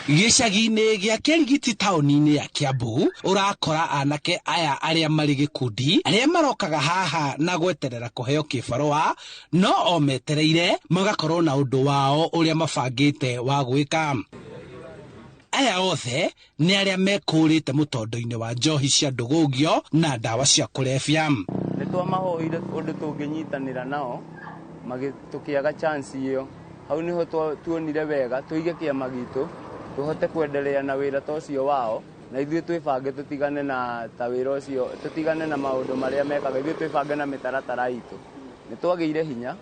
Gĩcagi-inĩ gĩa Kĩrigiti taũni-inĩ ya Kiambu ũrakora anake aya arĩa marĩ gĩkundi arĩa marokaga haha na gweterera kũheo kĩbarũa no o metereire magakorwo na ũndũ wao ũrĩa mabangĩte wa gwĩka. Aya othe nĩ arĩa mekũrĩte mũtondo-inĩ wa njohi cia ndũgũgio na ndawa cia kũrebia. Nĩ twamahoire ũndũ tũngĩnyitanĩra nao tũkĩaga chance ĩyo. Hau nĩho tuonire wega tũige kĩama gitũ tũhote kwendelea na wĩra ta ũcio wao, na ithuĩ twĩbange tũtigane na ta wĩra ũcio, tũtigane na maũndũ marĩa mekaga, ithuĩ twĩbange na mĩtaratara itũ. Nĩ twagĩire hinya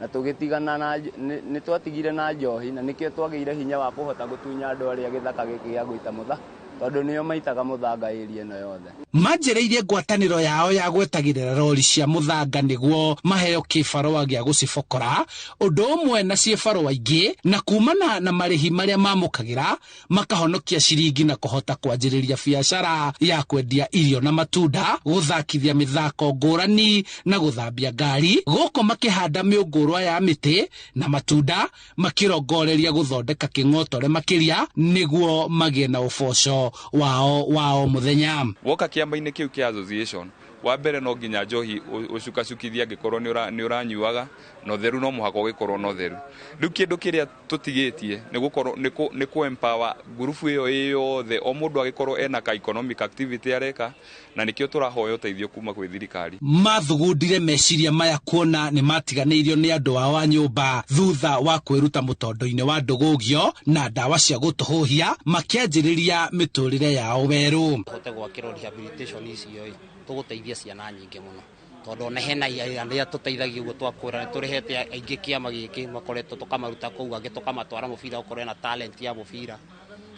na tũgĩtigana na nĩ twatigire na njohi, na nĩkĩo twagĩire hinya wa kũhota gũtunya andũ arĩa gĩthaka gĩkĩ gĩa gũita mũtha, tondũ nĩo maitaga mũthanga area ĩno yothe. Manjĩrĩirie ngwatanĩro yao ya gwetagĩrĩra rori cia mũthanga nĩguo maheo kĩbarũa gĩa gũcibokora, ũndũ ũmwe na ciĩbarũa ingĩ, na kumana na marĩhi marĩa mamũkagĩra makahonokia ciringi na kũhota kwanjĩrĩria biacara ya kwendia irio na matunda, gũthakithia mĩthako ngũrani na gũthambia ngari, gũkũ makĩhanda mĩũngũrwa ya mĩtĩ na matunda, makĩrongoreria gũthondeka kĩng'otore makĩria nĩguo magĩe na ũboco wao wa o mũthenya. Woka kĩama-inĩ kĩu kĩa association, wa mbere no nginya njohi ũcukacukithie angĩkorwo nĩ ũranyuaga, na ũtheru no mũhaka ũgĩkorwo na ũtheru. Rĩu kĩndũ kĩrĩa tũtigĩtie nĩ gũkorwo nĩ kũ empower ngurubu ĩyo ĩ yothe, o mũndũ agĩkorwo ena ka economic activity areka, na nĩkĩo tũrahoya ũteithio kuma kwĩ thirikari. Mathugundire meciria maya kuona nĩ matiganĩirio nĩ andũ ao a nyũmba thutha wa kwĩruta mũtondo-inĩ wa ndũgũgio na ndawa cia gũtũhũhia, makĩanjĩrĩria mĩtũrĩre yao werũ. Tũhote gwakĩrwo rehabilitation icio ĩ, tũgũteithia ciana nyingĩ mũno, tondũ ona hena arĩa tũteithagia ũguo twakwĩra nĩ tũrehete aingĩ kĩama gĩkĩ makoretwo tũkamaruta kũu, angĩ tũkamatwara mũbira okorwo ena talent ya mũbira.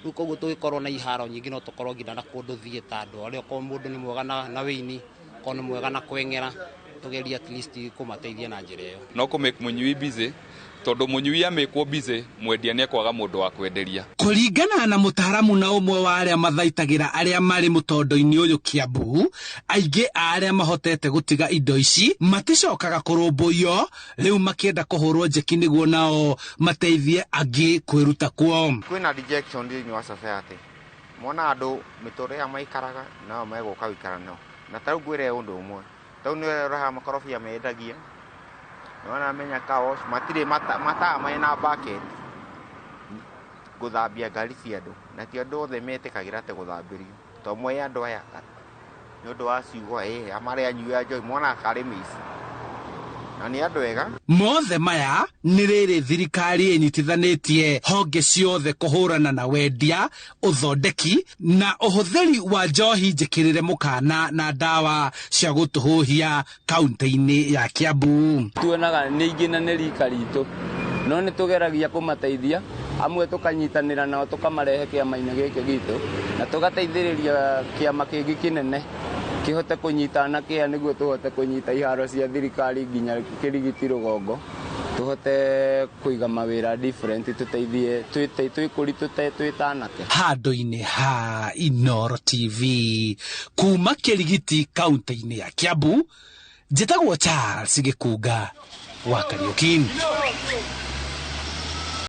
Rĩu koguo tũgĩkorwo na iharo nyingĩ no tũkorwo nginya na kũndũ theatre andũ arĩa okorwo mũndũ nĩ mwega na wĩini, okorwo nĩ mwega na kweng'era, tũgerie at least kũmateithia na njĩra ĩyo. No kũ make mũnyui busy, tondũ mũnyui amĩkwo busy, mwendia nĩ ekwaga mũndũ wa kwenderia. Kũringana na mũtaaramu na ũmwe wa arĩa mathaitagĩra arĩa marĩ mũtondo-inĩ ũyũ Kiambu, aingĩ a arĩa mahotete gũtiga indo ici maticokaga kũrũmbũiyo, rĩu makĩenda kũhũrwo njeki nĩguo nao mateithie angĩ kwĩruta kuo. Kwĩna rejection thĩinĩ wa society, mona andũ mĩtũrĩre ĩrĩa maikaraga nao megũka gũikara nao, na ta rĩu ngwĩre ũndũ ũmwe, ta rĩu nĩ ũraha makorobia mendagia, nĩ ũramenya car wash matirĩ mataa mena bucket gũthambia ngari cia andũ, na ti andũ othe metĩkagĩra atĩ gũthambĩrio, to moĩ andũ aya nĩ ũndũ wa ciugo marĩa anyui a njohi monaga karĩ mĩici, na nĩ andũ ega. Mothe maya nĩ rĩrĩ thirikari ĩnyitithanĩtie honge ciothe kũhũrana na wendia, ũthondeki na ũhũthĩri wa njohi njĩkĩrĩre mũkana na ndawa cia gũtũhũhia kaunti-inĩ ya Kiambu. Tuonaga nĩ ingĩ na nĩ rika ritũ, no nĩ tũgeragia kũmateithia, amwe tũkanyitanĩra nao tũkamarehe kĩama-inĩ gĩkĩ gitũ, na tũgateithĩrĩria kĩama kĩngĩ kĩnene kĩhote kũnyita anake aya nĩguo tũhote kũnyita iharo cia thirikari nginya Kĩrigiti rũgongo, tũhote kũiga mawĩra different, tũteithie twĩkũri twĩ ta anake. Handũ-inĩ ha Inooro TV kuma Kĩrigiti kaunti-inĩ ya Kiambu, njĩtagwo Charles Gĩkunga wa Kariũki.